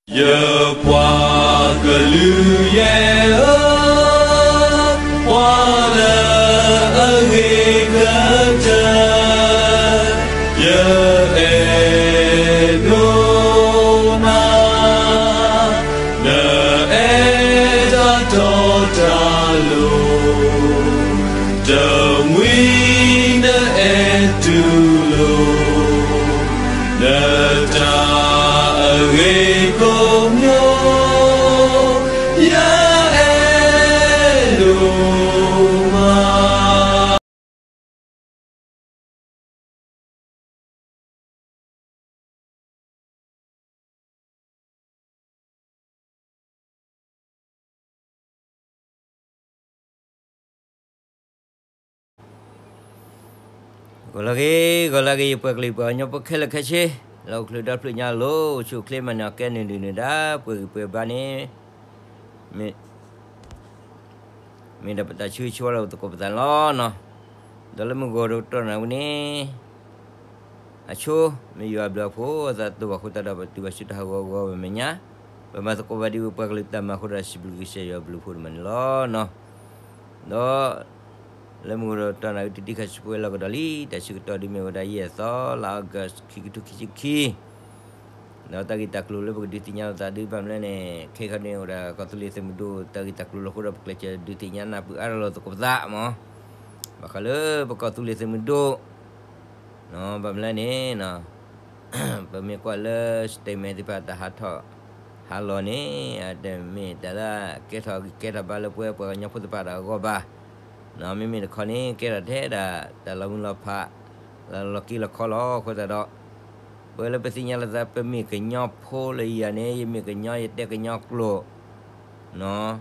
ယပှၤကလုာ်ယဲၢ်ဧၢ, ပှၤလၢအဂ့ၤကတၢၢ်, ယအဲၣ်ဒိးနၤ, နအဲၣ်တၢ်တီတၢ်လိၤ, တမှံၤနအဲၣ်တူၢ်လိာ် နတၢ်အဂ့ၤကိးမံၤ, ယအဲၣ်ဒိးမး. ဂီၤလၢအဂ့ၤ, ဂီၤလၢအဂ့ၤ ယပှၤကလုာ်ပှၤကညီဖိခဲလၢာ်ခဲဆ့, လၢအိၣ်ချၢဒီဖျၢၣ်ညါလိၤ အိၣ်ဆူၣ်အိၣ်ချ့မၤနၢၤအီၤကဲနုာ်ဒုၣ်နုာ်ဒါ ပှဲၤဂံၢ်ပှဲၤဘါန့ၣ် မ့ၢ် မ့ၢ်ဒၣ်ပတၢ်ဆၢဂ့ၤဆၢဝါလၢသကိးပသးန့ၣ်လီၤနီၤ. ဒီးလၢမုၢ်ဂီၤဒီးတနၤဝဲန့ၣ် အဆိ မ့ၢ်ယွၤအဘျုးအဖှိၣ်အသးတအိၣ်ဘၣ်အဃိသတးဒီး ပတုၤဘၣ်ဆူတၢ်ဟးဂီၤဂီၤဝဲမဲာ်ညါ, ပမၤသကိးဘၣ်ဒ်ဝဲပှၤကလုာ်တၢ်မၤအဃိဒီး စံးဘျုးကစၢ်ယွၤအဘျုးအဖှိၣ်တမံၤန့ၣ်လီၤနီၤ. ဒီး လၢမုၢ်ဂီၤဒီးတနၤဝဲ တတံၢ်ခါဆူပဝဲလီၤကဒီးလံ, တၢ်ဆၢကတီၢ်ဒ်မ့ၢ်ဝဲဒၣ် ယဲၢ်သီ လါအီကူး ခံကထိခံဆံခံ ဒီးတၢ်ဂ့ၢ်တၢ်ကျိၤလၢပကဒုးသ့ၣ်ညါလိာ်သးဒ်ဘၣ်မနုၤလဲၣ်န့ၣ် ခဲခါန့ၣ်အိၣ်ဒၣ်ကီၢ်သူလ့ၤသုးမုၢ်ဒိၣ်တၢ်ဂ့ၢ်တၢ်ကျိၤလီၤအဃိဒီး ပကျဲးစၢးဒုးသ့ၣ်ညါနၢ်ပၢၢ်အါထီၣ်လိာ်သကိးပသးမး, ဘၣ်ဃးလၢပကီၢ်သူလ့ၤသုးမုၢ်ဒိၣ် ဘၣ်မနုၤလဲၣ်န့ၣ် ပမ့ၢ်ကွၢ်လၢ statement သ့ၣ်တဖၣ်တၢ်ဟးထီၣ်ဟးလီၤန့ၣ် အတမ့ၢ်တၢ်လၢကဲထီၣ်ဂံၢ်ကဲထီၣ်ဘါလၢပဝဲပှၤကညီဖိသ့ၣ်တဖၣ်တဂီၢ်ဘၣ်, မ့မ့ၢ်တခီန့ၣ် ကဲထီၣ်ထဲဒၣ်တၢ်လီၤမုၢ်လီၤဖး လၢလီၤက့ၤလီၤခီလီၤအဃိသတးဒီး ပဝဲလၢပသ့ၣ်ညါလိာ်သး ပမ့ၢ်ကညီဖိလၢယၤန့ၣ် ယမ့ၢ်ကညီ ယတဲကညီကျိာ်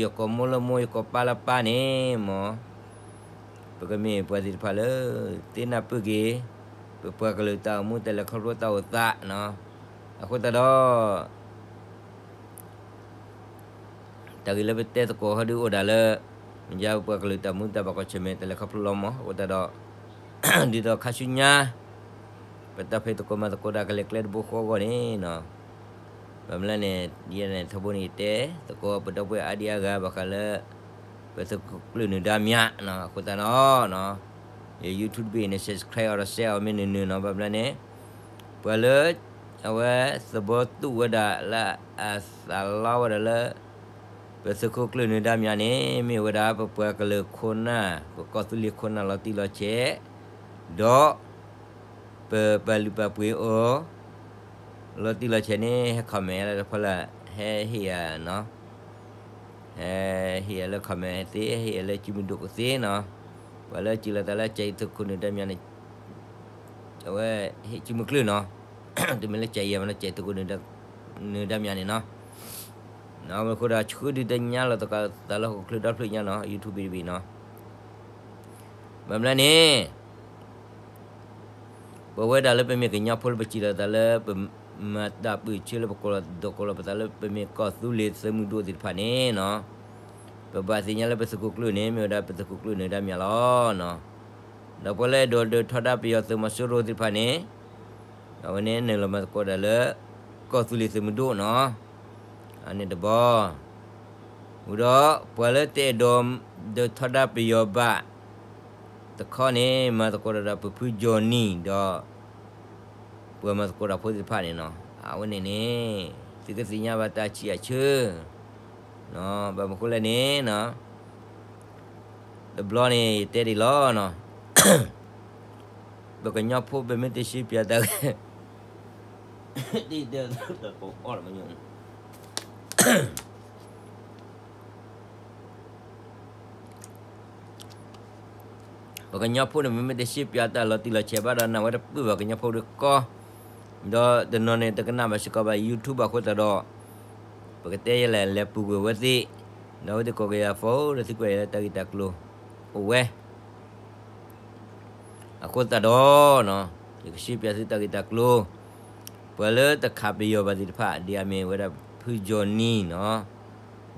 ယကိာ်မိၢ်လၢမိၢ် ယကိာ်ပၢ်လၢပၢ်န့ၣ်မး ပကမ့ၢ်ပှၤသ့ၣ်တဖၣ်လၢ သ့ၣ်နၢ်ပၢၢ်က့ၤ ပပှၤကလုာ်တၢ်အိၣ်မူတၢ်လဲၤခီဖျိတၢ်အိၣ်သးနီၤ, အဃိသတးဒီး တၢ်ဂ့ၢ်လၢပတဲသကိးဟီဒုးအိၣ်ဒၣ်လၢ မ့ၢ်ယါပပှၤကလုာ်တၢ်မူတၢ်ဘၣ်ကီၢ်ဆၢၣ်မဲာ်တၢ်လဲၤခီဖျိလီၤမး, အဃိသတးဒီး ဒ်သိးခါဆူညါ ပတၢ်ဖံးသကိးမၤသကိးတၢ်ကလဲၤကျဲတဘိဃီအဂီၢ်န့ၣ်နီၤ, ဘၣ်မနုၤလဲၣ်န့ၣ် ယဲန့ၣ်ထီဘိန့ၣ် ယတဲသကိးပဒီပုၢ်ဝဲၢ်အါဒံအါဂၤ ဘၣ်ဃးလၢ ပသုးခိၣ်ကျၢၢ်နၢၤဒါမၠးနီၤ, အဃိသတးဒီး ယ YouTube တဘ့ၣ်န့ၣ် subscribe အီၤဒီး share အီၤမ့ၢ်နၢၤနၢၤနီၤ, ဘၣ်မနုၤလဲၣ်န့ၣ် ပှၤလၢ အဝဲသဘီတူၣ်ဝဲဒၣ်လၢအသးလီဝဲဒၣ်လၢ ပသုးခိၣ်ကျၢၢ်နၢၤဒါမၠးန့ၣ် မ့ၢ်ဝဲဒၣ်ပပှၤကလုာ်ခိၣ်နၢ် ပကီၢ်သူလ့ၤခိၣ်နၢ်လီၤတံၢ်လီၤဆဲး ဒီး ပပာ်လုၢ်ပာ်ပှ့ၤအီၤ လီၤတံၢ်လီၤဆဲးန့ၣ် ဟဲ comment လၢတဖီလာ် ဟဲဟ့ၣ်ယၤနီၤ, ဟဲဟ့ၣ်ယၤလၢ comment သ့ ဟဲဟ့ၣ်ယၤလၢစုမုၢ်ဒိၣ်ကသ့နီၤ, ပှၤလၢစံးလီၤသးလၢ ကၠဲးသုးခိၣ်နၢၤဒါမၠးန့ၣ် အဝဲဟ့ၣ်စုမုၢ်ကျၢၢ်နီၤ, တမ့ၢ်လၢကၠဲးယၤမ့ၢ်နီၤ ကၠဲးသုးခိၣ်နၢၤဒါမၠးန့ၣ်နီၤ, အဃိဒီး ဆှၢဒုးသ့ၣ်ညါလီၤသကိးသးလၢဟီၣ်ခိၣ်ချၢဒီဖျၢၣ်ညါနီၤ YouTube တဘ့ၣ်နီၤ, ဘၣ်မနုၤလဲၣ်န့ၣ် ပဝဲဒၣ်လၢပမ့ၢ်ကညီဖိလၢပစံးလီၤသးလၢ ပမၤတၢ်ပၢၢ်ဆၢလၢပကိးလီၤဒိးကိးလီၤပသးလၢပမ့ၢ်ကီၢ်သူလ့ၤသုးမုၢ်ဒိၣ်သ့ၣ်တဖၣ်န့ၣ်နီၤ, ပဘၣ်သ့ၣ်ညါလၢပသုးခိၣ်ကျၢၢ်န့ၣ် မ့ၢ်ဝဲဒၣ်ပသုးခိၣ်ကျၢၢ်နၢၤဒါမၠးလီၤ. ဒီးပှၤလၢအဲၣ်ဒိးဒုးထီဒါပယီၤသုးမီၤစိရိၤသ့ၣ်တဖၣ်န့ၣ် အဝဲန့ၣ်နုာ်လီၤမၤသကိးဒၣ်လၢ ကီၢ်သူလ့ၤသုးမုၢ်ဒိၣ်နီၤ, အန့ၣ်တဘီ ဝံၤဒီးပှၤလၢတအဲၣ်ဒိးဒုးထီဒါပယီၤဘၣ်တခီန့ၣ် မၤသကိးဒၣ်ဒီးပဖုကၠီၣ်နံၣ်ဒီး ပှၤမၤသကိးတၢ်ဖိသ့ၣ်တဖၣ်န့ၣ်နီၤ, အဝဲန့ၣ်န့ၣ် သုကသ့ၣ်ညါဘၣ်တၢ်ဆံးအဆၢ, ဘၣ်မနုၤဃိလဲၣ်န့ၣ် တဘျီန့ၣ် ယတဲဒ်လီၤနီၤ, ပကညီဖိပမ့ၢ်တစံးပၠးတၢ်ဂ့ၢ် ဒ်တဲ ပကညီဖိန့ၣ် မ့မ့ၢ်တစံးပၠးတၢ်လီၤတံၢ်လီၤဆဲးဘၣ်ဒီး နာ်ဝဲတပၢၢ်ဘၣ်ကညီဖိဒီးကီၢ်, ဒီးတနီၤန့ၣ် တကနၣ်ဘၣ်စ့ၢ်ကီးဘၣ် YouTube ဘၣ်အဃိသတးဒီး ပကတဲယဲလဲၣ် လဲၤပူၤကွံာ်ဝဲသ့ၣ်, ဒီးအဝဲသ့ၣ်ကိးက့ၤယၤ phone ဒီးသံကွၢ်ယၤလၢတၢ်ဂ့ၢ်တၢ်ကျိၤအိၣ်ဝဲ အဃိသတးဒီး ယကစံးပၠးသုတၢ်ဂ့ၢ်တၢ်ကျိၤ, ပှၤလၢတခးပယီၤဘၣ်သ့ၣ်တဖၣ် ဒ်အမ့ၢ်ဝဲဒၣ်ဖုကၠီၣ်နံၣ်နီၤ,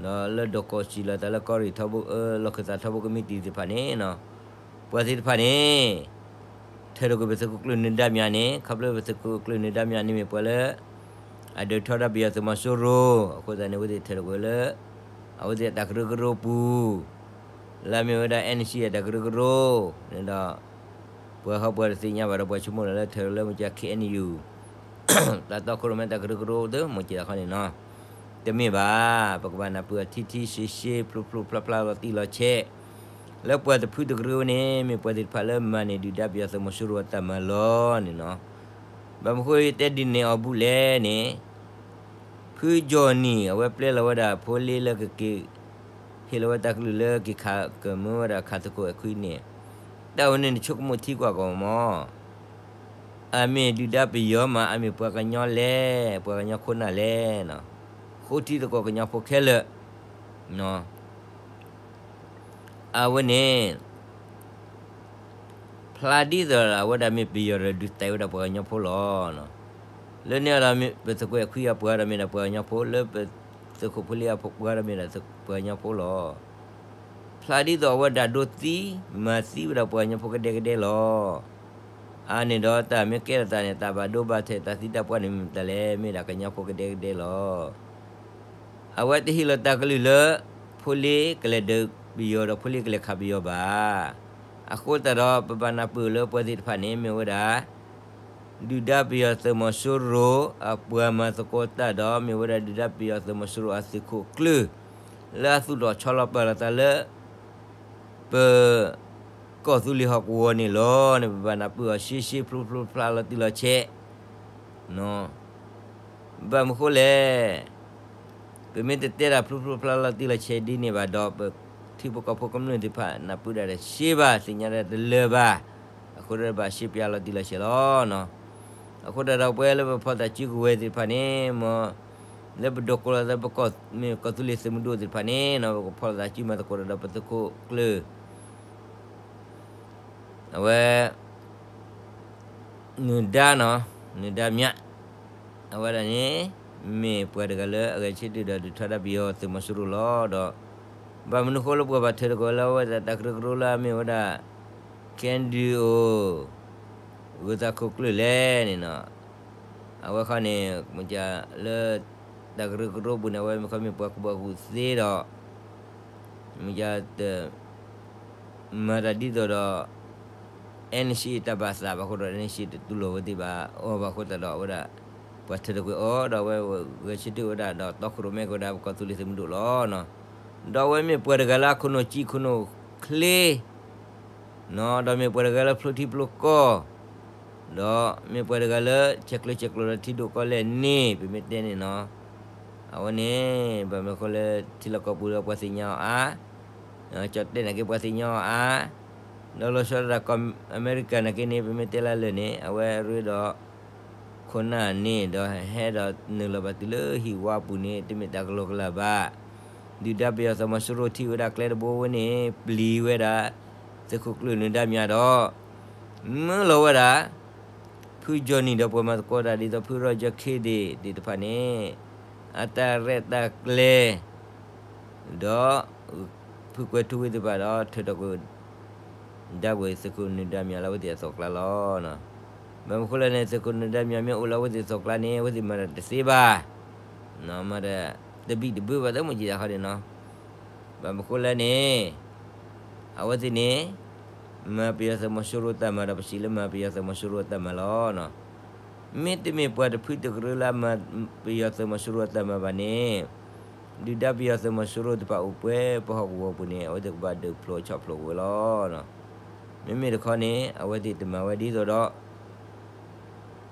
ဒီးလၢဒိးကီၢ်စံၣ်လီၤသးလၢကီၢ်ရ့ၣ်ထီဘိ လီၢ်ခၢၣ်သးထီဘိကမံးတံာ်သ့ၣ်တဖၣ်န့ၣ်နီၤ, ပှၤသ့ၣ်တဖၣ်န့ၣ် ထၢထီၣ်ကွံာ်ပသုးခိၣ်ကျၢၢ်နၢၤဒါမၠးန့ၣ် ခီဖျိပသုးခိၣ်ကျၢၢ်နၢၤဒါမၠးန့ၣ်မ့ၢ်ပှၤလၢ အ အဒုးထီဒါပယီၤသုးမီၤစိရိၤ အဃိသတးန့ၣ် အဝဲသ့ၣ်ထၢးတကွဲးလၢ အဝဲသ့ၣ်အတၢ်ကရၢကရိပူၤ လၢအမ့ၢ်ဝဲဒၣ် NCA အတၢ်ကရၢကရိန့ၣ်ဒီး ပှၤဟီပှၤတသ့ၣ်ညါဘၣ်ဒီး ပှၤဆိကမိၣ်လၢထၢးလၢမ့ၢ်က KNU တၢ်တီခိၣ်ရိၣ်မဲတၢ်ကရၢကရိသ့ၣ်မ့ၢ်ကဲတခီန့ၣ်နီၤ, တမ့ၢ်ဘၣ်, ပကဘၣ်နၢ်ပၢၢ်အီၤထံထံဆှ့ဆှ့ ဖျိဖျိဖျါဖျါလီၤတံၢ်လီၤဆဲး လၢပှၤတဖုတကရၢဝဲန့ၣ် မ့ၢ်ပှၤသ့ၣ်တဖၣ်လၢမၤန့ၢ်ဒုၣ်ဒါပယီၤသုးမီၤစိရိၤအတၢ်မၤလီၤန့ၣ်နီၤ. ဘၣ်မနုၤဃိတဲဒ်န့ၣ်အီၤဘူးလဲၣ်န့ၣ် ဖုကၠီၣ်နံၣ် အဝဲပျဲလီၤဝဲဒၣ်ဖိလ့လၢကက့ၤ ဟ့ၣ်လီၤဝဲတၢ်ကလုၢ်လၢက့ၤခးကမၢဝဲဒၣ်ခးသုးခိၣ်အဲၣ်ခွံန့ၣ်, တၢ်ဝဲန့ၣ်နဆိကမိၣ်ထံကွၢ်ကီးမး, အမ့ၢ်ဒုၣ်ဒါပယီၤမး အမ့ၢ်ပှၤကညီလဲၣ် ပှၤကညီခိၣ်နၢ်လဲၣ်, ဃိထံသကိးကညီဖိခဲလၢာ် အဝဲန့ၣ် ဖျါဒ်သိးအဝဲဒၣ်မ့ၢ်ပယီၤဒီးဒုးသံဝဲဒၣ်ပှၤကညီဖိလီၤ. လၢန့ၣ်ဒီး ပသုးခိၣ်အဲၣ်ခွံအပှၤဒီးမ့ၢ်ဒၣ်ပှၤကညီဖိ လၢပသုးခိၣ်ဖိလ့အပှၤဒီးမ့ၢ်ဒၣ်ပှၤကညီဖိလီၤ. ဖျါဒ်သိးအဝဲဒၣ်ဒိသံမၤသံဝဲဒၣ်ပှၤကညီဖိကဒဲကဒဲလီၤ. အန့ၣ်ဒီးတၢ်မ့ၢ်ကဲထီၣ်သးန့ၣ် တၢ်ဘၣ်ဒိဘၣ်ထံးတၢ်သံတၢ်ပှၢ်န့ၣ်မ့ၢ်မတၤလဲၣ် မ့ၢ်ဒၣ်ကညီဖိကဒဲကဒဲလီၤ. အဝဲတဟ့ၣ်လီၤတၢ်ကလုၢ်လၢ ဖိလ့ကလဲၤဒုးပယီၤဒီးဖိလ့ကလဲၤခးပယီၤဘၣ်. အဃိသတးဒီး ပဘၣ်နၢ်ပၢၢ်လၢပှၤသ့ၣ်တဖၣ်န့ၣ် မ့ၢ်ဝဲဒၣ် ဒုၣ်ဒါပယီၤသုးမီၤစိရိၤ အပှၤမၤသကိးတၢ်ဒီး မ့ၢ်ဝဲဒၣ်ဒုၣ်ဒါပယီၤသုးမီၤစိရိၤအသုးခိၣ်ကျၢၢ် လၢအသူၣ်ထီၣ်ဆီလီၤပာ်လီၤသးလၢ ပ ကီၢ်သူလ့ၤဟီၣ်ကဝီၤန့ၣ်လီၤ. န့ၣ်ပဘၣ်နၢ်ပၢၢ်အီၤရှဲရှဲဖျိဖျိဖျါလီၤတံၢ်လီၤဆဲး ဘၣ်မနုၤဃိလဲၣ်, ပမ့ၢ်တတဲဒၣ်ဖျိဖျိဖျါလီၤတံၢ်လီၤဆဲးဒ်န့ၣ်ဘၣ်ဒီး ပထံဖိကီၢ်ဖိကမျၢၢ်သ့ၣ်တဖၣ် နၢ်ပၢၢ်ဒၣ်တရှဲဘၣ် သ့ၣ်ညါဒၣ်တလၢာ်ဘၣ်. အဃိဒီးဘၣ်ရှဲပၠးလီၤတံၢ်လီၤဆဲးလီၤ. အဃိသတးဒီးပဝဲလၢပဖီၣ်သးစုကဝဲၤသ့ၣ်တဖၣ်န့ၣ် မ်လၢပဒိးကိးလီၤသးပကီၢ်မ့ၢ်ကီၢ်သူလ့ၤသုးမုၢ်ဒိၣ်သ့ၣ်တဖၣ်န့ၣ် ပကဖီၣ်သးစုမၤသကိးဒီးပသုးခိၣ်ကျၢၢ် အဝဲ နုာ်ဒါနီၤ, နုာ်ဒါမြး, အဝဲဒၣ်န့ၣ် မ့ၢ်ပှၤတဂၤလၢအဂဲၤဆၢထၢၣ်ဒီးဒုးထီဒါပယီၤသုးမီၤစိရိၤလီၤဒီး ဘၣ်မနုၤဃိလၢပှၤဘၣ်ထၢတကိးလၢအဝဲဒၣ်တၢ်ကရၢကရိလၢအမ့ၢ်ဝဲဒၣ် KNDO ဂုၤသးခိၣ်ကျၢၢ်လဲၣ်န့ၣ်နီၤ, အဝဲခီန့ၣ် မ့ၢ်ကလၢ တၢ်ကရၢကရိပူၤန့ၣ် အဝဲမ့ၢ်ခီမ့ၢ်ပှၤကူၣ်ဘၣ်ကူၣ်သ့ဒီး မ့ၢ်က မၤတၢ်ဒ်သိးဒီး NCA တၢ်ဘၣ်သးဘၣ်အဃိဒီး NCA တတူၢ်လိာ်ဝဲသ့ၣ်ဘၣ် အီၤဘၣ်အဃိသတးဒီး အဝဲဒၣ် ပှၤထၢတကွဲးအီၤဒီး အဝဲဂဲၤဆၢထၢၣ်ဝဲဒၣ်ဒီးတီခိၣ်ရိၣ်မဲကဝဲဒၣ်ပကီၢ်သူလ့ၤသုးမုၢ်ဒိၣ်လီၤ. ဒီးအဝဲမ့ၢ်ပှၤတဂၤလၢအခိၣ်နူာ်ကံ ခိၣ်နူာ်ချ့ ဒီးမ့ၢ်ပှၤတဂၤလၢဖျိထံဖျိကီၢ် ဒီးမ့ၢ်ပှၤတဂၤလၢဆဲးကျၢဆဲးကျိးဒီးထံဒိၣ်ကီၢ်လဲၢ်န့ၣ် ပမ့ၢ်တဲန့ၣ်နီၤ, အဝဲန့ၣ် ဘၣ်မနုၤဃိလၢထံလီၢ်ကီၢ်ပူၤဒီးပှၤသ့ၣ်ညါအီၤအါ, ကၠီၣ်တဲၣ်နာ်က့ပှၤသ့ၣ်ညါအီၤအါ, ဒီးလီၤဆီဒၣ်တၢ်ကီၢ်အမဲရကၤနာ်က့န့ၣ် ပမ့ၢ်တဲလၢလၢာ်န့ၣ် အဝဲအရ့ဒီး ခိၣ်နၢ်န့ၣ်ဒီးဟဲဒီးနုာ်လီၤဘၣ်တုၤလၢဟံၣ်ဝါပူၤန့ၣ် တမ့ၢ်တၢ်ကလီကလီဘၣ်. ဒုၣ်ဒါပယီၤသုးမီၤစိရိၤထံၣ်ဝဲဒၣ်ကျဲတဘိဝဲန့ၣ် ပျံၤဝဲဒၣ် သုးခိၣ်ကျၢၢ်နုာ်ဒါမၠးဒီး မၢလီၤဝဲဒၣ် ဖုကၠီၣ်နံၣ်ဒီးပှၤမၤသကိးတၢ်ဒ်သိးဖု Roger Khin သ့ၣ်တဖၣ်န့ၣ် အတၢ်ရဲၣ်တၢ်ကျဲၤ ဒီး ဖုကွဲၤထူဝ့သ့ၣ်တဖၣ်ဒီး ထၢထီၣ်ကွံာ် ဒၣ်ဝဲသုးခိၣ်နုာ်ဒါမၠးလၢအဝဲသ့ၣ်အသိးကျါလီၤ. ဘၣ်မနုၤဃိလဲၣ်န့ၣ် သုးခိၣ်နုာ်ဒါမၠးမ့ၢ်အိၣ်လၢအဝဲသ့ၣ်အသိးကျါန့ၣ် အဝဲသ့ၣ်မၤတၢ်တသ့ဘၣ်, မၤတၢ်တဘံၣ်တဘၢဘၣ် တမ့ၢ်ကံဒၣ်ဃီန့ၣ်နီၤ. ဘၣ်မနုၤဃိလဲၣ်န့ၣ် အဝဲသ့ၣ်န့ၣ် မၤပယီၤသုးမီၤစိရိၤတၢ်မၤဒီး ပစံးလၢမၤပယီၤသုးမီၤစိရိၤတၢ်မၤလီၤ. မ့တမ့ၢ်ပှၤတဖုတကရၢလၢအမၤပယီၤသုးမီၤစိရိၤအတၢ်မၤဘၣ်န့ၣ် ဒုၣ်ဒါပယီၤသုးမီၤစိရိၤတဖၣ်အိၣ်ပှဲၤပဟီၣ်ကဝီၤပူၤန့ၣ် အဝဲသ့ၣ်ကဘၣ်ဒုးဖျိးဆီၣ်ဖျိးဝဲလီၤ. မ့မ့ၢ်တခီန့ၣ် အဝဲသ့ၣ်တမၤဝဲဒ်သိးဒီး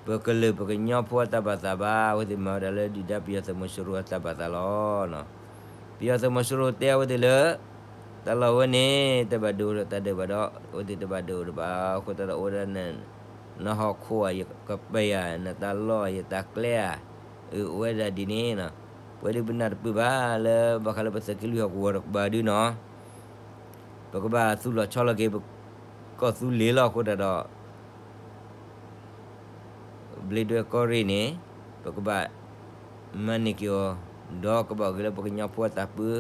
ပကလုာ်ပကညီဖိအတၢ်ဘၣ်သးဘၣ်, အဝဲသ့ၣ်မၤဝဲဒၣ်လၢဒုၣ်ဒါပယီၤသုးမီၤစိရိၤအတၢ်ဘၣ်သးလီၤ. ပယီၤသုးမီၤစိရိၤတဲအဝဲသ့ၣ်လၢ တၢ်လီၢ်ဝဲန့ၣ် တဘၣ်ဒုးအိၣ်ဒီးတၢ်ဒုးဘၣ်ဒီး အဝဲသ့ၣ်တဘၣ်ဒုးအိၣ်ဒီးဘၣ်, အဃိသတးဒီးအိၣ်ဝဲဒၣ် နဟီၣ်ခိၣ်ဧါ, ယကပၤဧါ, နတၢ်လီၢ်ဧါ, ယတၢ်ကျဲဧါ, အဝဲဒၣ်ဒ်န့ၣ်, ပဝဲဒၣ်ပနၢ်တပၢၢ်ဘၣ်လၢ ဘၣ်ဃးလၢပသုးက့လွံၢ်ဟီၣ်ကဝီၤတကပၤဒုနီၤ ပကဘၣ်သူၣ်လီၤဆီလီၤက့ၤ ပကီၢ်သူလ့ၤလီၤအဃိသတးဒီး ဘျ့ဒွဲၣ်ကီၢ်ရ့ၣ်န့ၣ် ပကဘၣ်မၤန့ၢ်က့ၤအီၤ, ဒီးကဘၣ်အိၣ်က့ၤလၢပကညီဖိအတၢ်ပၢ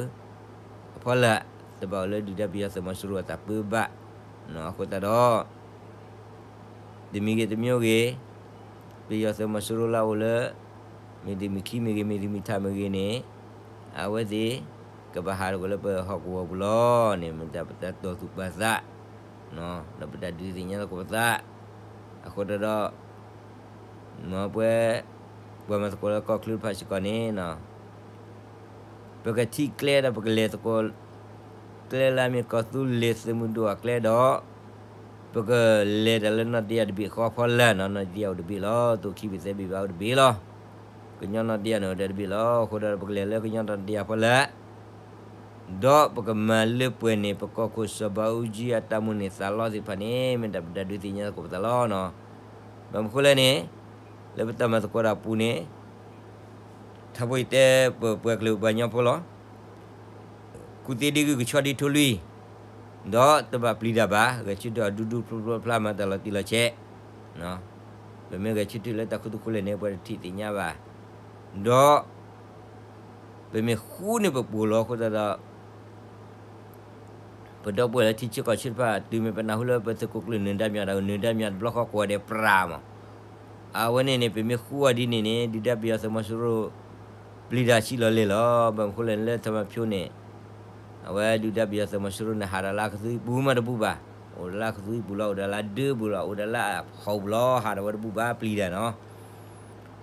အဖီလာ်, တဘၣ်အိၣ်လၢဒုၣ်ဒါပယီၤသုးမီၤစိရိၤအတၢ်ပၢဘၣ်. အဃိသတးဒီး တမံၤဂ့ၤတမံၤဂ့ၤ, ပယီၤသုးမီၤစိရိၤလၢအအိၣ်လၢ မ့ၢ်တမံၤခံမ့ၢ်ဂ့ၤ မ့ၢ်တမံၤထးမ့ၢ်ဂ့ၤန့ၣ် အဝဲသ့ၣ် ကဘၣ်ဟးထီၣ်ကွံာ်လၢပဟီၣ်ကဝီၤပူၤလီၤန့ၣ် မ့ၢ်တၢ်ပတၢ်တိာ်သူၣ်ပာ်သး ဒီးပတၢ်ဒုးသ့ၣ်ညါသကိးပသး အဃိဒီး မ်ပဝဲ ပှၤမၤသကိးလၢကီၢ်ချၢတဖၣ်စ့ၢ်ကီးန့ၣ် ပကထံၣ်ကျဲဒီးပကလဲၤသကိး ကျဲလၢအမ့ၢ်ကီၢ်သူလ့ၤသုးမုၢ်ဒိၣ်အကျဲဒီး ပကလဲၤတၢ်လၢနီၢ်တယၢ်တဘ့ၣ်ဃီဖီလာ်နီၤ, နီၢ်တယၢ်အိၣ်တဘ့ၣ်လီၤ, သိၣ်ခံဘ့ၣ်သၢဘ့ၣ်ဘၣ်အိၣ်တဘ့ၣ်လီၤ. ကညီနီၢ်တယၢ်န့ၣ်အိၣ်ဒီးတဘ့ၣ်လီၤ. အဃိဒီးပကလဲၤလၢကညီနီၢ်တယၢ်ဖီလာ် ဒီးပကမၤလၢပှဲၤန့ၢ် ပကီၢ်ခိၣ်စီၤဘးအူကၠံအတၢ်မိၣ်န့ၢ်သးလီသ့ၣ်တဖၣ်န့ၣ် မ့ၢ်တၢ်ပတၢ်ဒုးသ့ၣ်ညါသကိးပသးလီၤ. ဘၣ်မနုၤဃိလဲၣ်န့ၣ် လၢပတၢ်မၤသကိးတၢ်အပူၤန့ၣ် ထါဖိယတဲပပှၤကလုာ်ပှၤကညီဖိလီၤ. ကူၣ်သ့ဒ့ဂုၢ်ကဆီဒ်ထိလွံၢ်, ဒီးတဘၣ်ပျံၤတၢ်ဘၣ်, ဂဲၤဆၢထၢၣ်အီၤဒူဒူဖျိဖျိဖျါ မၤတၢ်လီၤတံၢ်လီၤဆဲး. ပမ့ၢ်ဂဲၤဆၢထၢၣ်လၢတၢ်ခူသူၣ်ခူလ့ၢ်န့ၣ် ပှၤတထံၣ်သ့ၣ်ညါဘၣ်. ဒီး ပမ့ၢ်ဃူန့ၢ်ပပှိၢ်လီၤအဃိသတးဒီး ပဒီပုၢ်ဝဲၢ်လၢထံဆၢကီၢ်ဆၢတဖၣ် တုၤမ့ၢ်ပနၢ်ဟူလၢပသုးခိၣ်ကျၢၢ်နၢၤဒါမၠးဒီး နၢၤဒါမၠးတဘျီဃီကိးဂၤဒဲးပြးမး. အဝဲန့ၣ်န့ၣ် ပမ့ၢ်ဃူအီၤဒ်န့ၣ်န့ၣ် ဒုၣ်ဒါပယီၤသုးမီၤစိရိၤ ပျံၤတၢ်ဆံးလီၤလဲၢ်လီၤ. ဘၣ်မနုၤဃိလဲၣ်န့ၣ် လၢထီမးဖၠိန့ၣ် အဝဲဒုၣ်ဒါပယီၤသုးမီၤစိရိၤန့ၣ် ဟးဒီးလၢအကသူပူၤမးတဘူၣ်ဘၣ်. အိၣ်ဒီးလၢအကသူပူၤလီၤ, အိၣ်ဒီးလၢအဒၢပူၤလီၤ, အိၣ်ဒီးလၢအဖီပူၤလီၤ, ဟးဒီးဝဲတဘူၣ်ဘၣ် ပျံၤတၢ်နီၤ.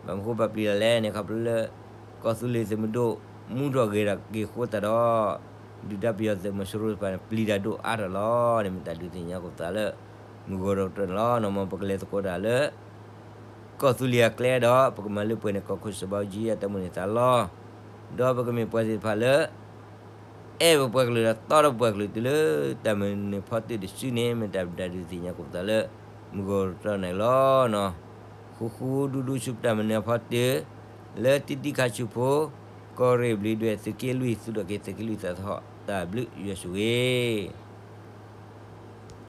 ဘၣ်မနုၤဃိပပျံၤတၢ်လဲၣ်န့ၣ် ခီဖျိလၢ ကီၢ်သူလ့ၤသုးမုၢ်ဒိၣ် မူထီၣ်ဂဲၤထီၣ်က့ၤအဃိသတးဒီး ဒုၣ်ဒါပယီၤသုးမီၤစိရိၤတဖၣ်န့ၣ် ပျံၤတၢ်ဒိၣ်အါထီၣ်လီၤန့ၣ် မ့ၢ်တၢ်ဒုးသ့ၣ်ညါသကိးပသးလၢ မုၢ်ဂီၤဒီးကတၢၢ်န့ၣ်လီၤ. မ်ပကလဲၤသကိးတၢ်လၢ ကီၢ်သူလ့ၤအကျဲဒီး ပကမၤလၢပှဲၤန့ၢ် ကီၢ်ခိၣ်စီၤဘးအူကၠံအတၢ်မိၣ်န့ၢ်သးလီ ဒီးပကမ့ၢ်ပှၤသ့ၣ်တဖၣ်လၢ အဲၣ်ပပှၤကလုာ်ဒီးတီဒီးပပှၤကလုာ်တုၤလၢတၢ်မၤနၢၤဖီတၢၣ်တစုန့ၣ် မ့ၢ်တၢ်ပတၢ်ဒုးသ့ၣ်ညါသကိးပသးလၢ မုၢ်ဂီၤဒီးကတၢၢ်န့ၣ်လီၤ. ဃူဃူဒူဒူဆူပတၢ်မၤနၢၤဖီတၢၣ် လၢတံတံခါဆူဖိ ကီၢ်ရ့ၣ်ဘျုးဒွဲၣ်သုးက့လွံၢ် သူၣ်ထီၣ်က့ၤသုးက့လွံၢ်သးသဟီၣ် တၢ်ဘျုးယွၤဆိၣ်ဂ့ၤ